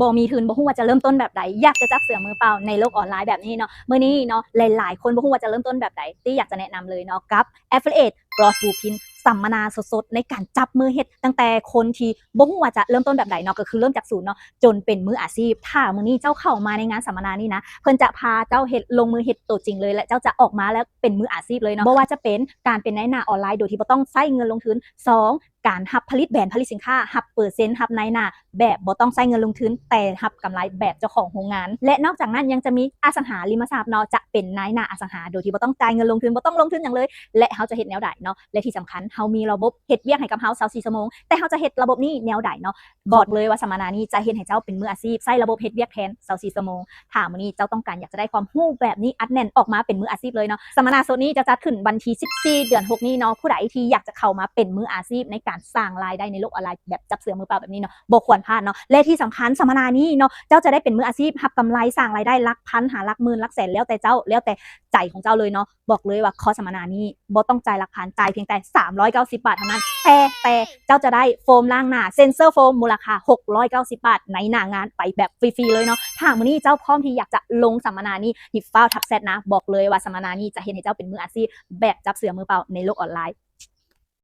ບໍ່ມີທຶນ ບໍ່ຮູ້ວ່າຈະເລີ່ມຕົ້ນແບບໃດ ຢາກຈະຈັບເສືອມືເປົ່າໃນໂລກອອນລາຍແບບນີ້ເນາະ. ມື້ນີ້ເນາະ ຫຼາຍໆຄົນບໍ່ຮູ້ວ່າຈະເລີ່ມຕົ້ນແບບໃດ ຕີ້ຢາກຈະແນະນຳເລີຍເນາະ ກັບ Affiliate Blueprint ສຳມະນາສົດໆ ໃນການຈັບມືເຮັດ ຕັ້ງແຕ່ຄົນທີ່ບໍ່ຮູ້ວ່າຈະເລີ່ມຕົ້ນແບບໃດເນາະ ກໍຄືເລີ່ມຈາກສູນເນາະ ຈົນເປັນມືອາຊີບ. ຖ້າມື້ນີ້ເຈົ້າເຂົ້າມາໃນງານສຳມະນານີ້ນະ ເພິ່ນຈະພາເຈົ້າເຮັດ ລົງມືເຮັດໂຕຈິງເລີຍ ແລະ ເຈົ້າຈະອອກມາແລ້ວເປັນມືອາຊີບເລີຍເນາະ. ບໍ່ວ່າຈະເປັນການເປັນນາຍໜ້າອອນລາຍໂດຍທີ່ບໍ່ຕ້ອງໃຊ້ເງິນລົງທຶນ, ສອງ ການຮັບຜະລິດແບຣນ ຜະລິດສິນຄ້າ ຮັບເປີເຊັນ ຮັບນາຍໜ້າແບບບໍ່ຕ້ອງໃຊ້ເງິນລົງທຶນ ແຕ່ຮັບກຳໄລແບບເຈົ້າຂອງໂຮງງານ ແລະ ນອກຈາກນັ້ນຍັງຈະມີອະສັງຫາລິມະຊັບເນາະ ຈະເປັນນາຍໜ້າອະສັງຫາໂດຍທີ່ບໍ່ຕ້ອງຈ່າຍເງິນລົງທຶນ ບໍ່ຕ້ອງລົງທຶນຫຍັງເລີຍ ແລະ ເຮົາຈະເຮັດແນວໃດເນາະ ແລະ ທີ່ສຳຄັນເຮົາມີລະບົບເຮັດວຽກໃຫ້ກັບເຮົາຊາວສີ່ຊົ່ວໂມງ ແຕ່ເຮົາຈະເຮັດລະບົບນີ້ແນວໃດເນາະ. ບອກເລີຍວ່າສຳມະນານີ້ຈະເຮັດໃຫ້ເຈົ້າເປັນມືອາຊີບ ໃຊ້ລະບົບເຮັດວຽກແທນຊາວສີ່ຊົ່ວໂມງ. ຖ້າມື້ນີ້ເຈົ້າຕ້ອງການຢາກຈະໄດ້ຄວາມຮູ້ແບບນີ້ອັດແໜ້ນອອກມາເປັນມືອາຊີບເລີຍເນາະ ສຳມະນາສົດນີ້ຈະຈັດຂຶ້ນວັນທີສິບສີ່ ເດືອນຫົກນີ້ເນາະ. ຜູ້ໃດທີ່ຢາກຈະເຂົ້າມາເປັນມືອາຊີບໃນການສ້າງລາຍໄດ້ໃນໂລກອອນລາຍແບບຈັບເສືອມືເປົ່າແບບນີ້ເນາະ ບໍ່ຄວນພາດເນາະ. ແລະ ທີ່ສຳຄັນສຳມະນານີ້ເນາະ ເຈົ້າຈະໄດ້ເປັນມືອາຊີບ ຮັບກຳໄລສ້າງລາຍໄດ້ຫຼັກພັນຫາຫຼັກໝື່ນ ຫຼັກແສນ ແລ້ວແຕ່ເຈົ້າ ແລ້ວແຕ່ໃຈຂອງເຈົ້າເລີຍເນາະ. ບອກເລີຍວ່າຄອສສຳມະນານີ້ບໍ່ຕ້ອງຈ່າຍຫຼັກພັນ ຈ່າຍພຽງແຕ່ສາມຮ້ອຍເກົ້າສິບບາດເທົ່ານັ້ນ ແຕ່ ແຕ່ເຈົ້າຈະໄດ້ໂຟມລ້າງໜ້າ Sensor Foam ມູນລະຄ່າຫົກຮ້ອຍເກົ້າສິບບາດ ໃນໜ້າງານໄປແບບຟຣີໆເລີຍເນາະ. ຖ້າມື້ນີ້ເຈົ້າພ້ອມທີ່ຢາກຈະລົງສຳມະນານີ້ ຮີບຟ້າວທັກແຊັດນະ ບອກເລີຍວ່າສຳມະນານີ້ຈະເຮັດໃຫ້ເຈົ້າເປັນມືອາຊີບແບບຈັບເສືອມືເປົ່າໃນໂລກອອນລາຍ.